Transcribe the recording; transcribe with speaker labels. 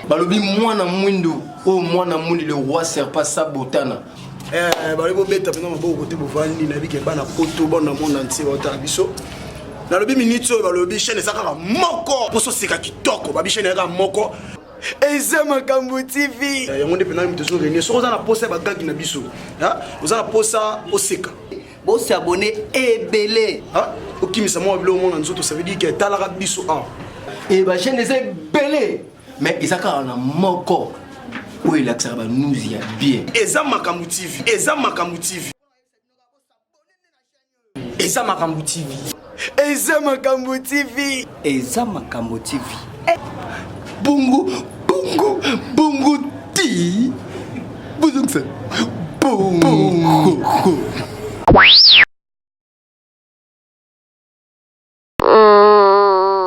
Speaker 1: Balobi mwana mwindu oyo mwana mwindu le roi serpa sabotana.
Speaker 2: Eh, balobi bobeta mpenza maboko kote bovandi, nayebi ke bana poto bana monde entier baotala biso. Nalobi minute oyo balobi chaîne eza kaka moko mposo oseka kitoko, babi chaîne eza kaka moko.
Speaker 1: Eza Makambo TV.
Speaker 2: Eh, yango nde mpenza moto ezo réunir. Soki oza na posa ya bagagi na biso, oza na posa oseka,
Speaker 3: Bo s'abonner ebele.
Speaker 2: Okimisa mwa biloko mona nzoto, ça veut dire que etalaka biso awa.
Speaker 1: E ba chaîne eza ebele, mais eza kaka na moko oyo elakisaka ba news ya bien.
Speaker 2: Eza Makambo TV, eza Makambo TV.
Speaker 4: Eza Makambo TV.
Speaker 1: Eza Makambo TV.
Speaker 3: Eza Makambo TV.
Speaker 1: Bongo, bongo, bongo ti. Bozongisa. Bongo.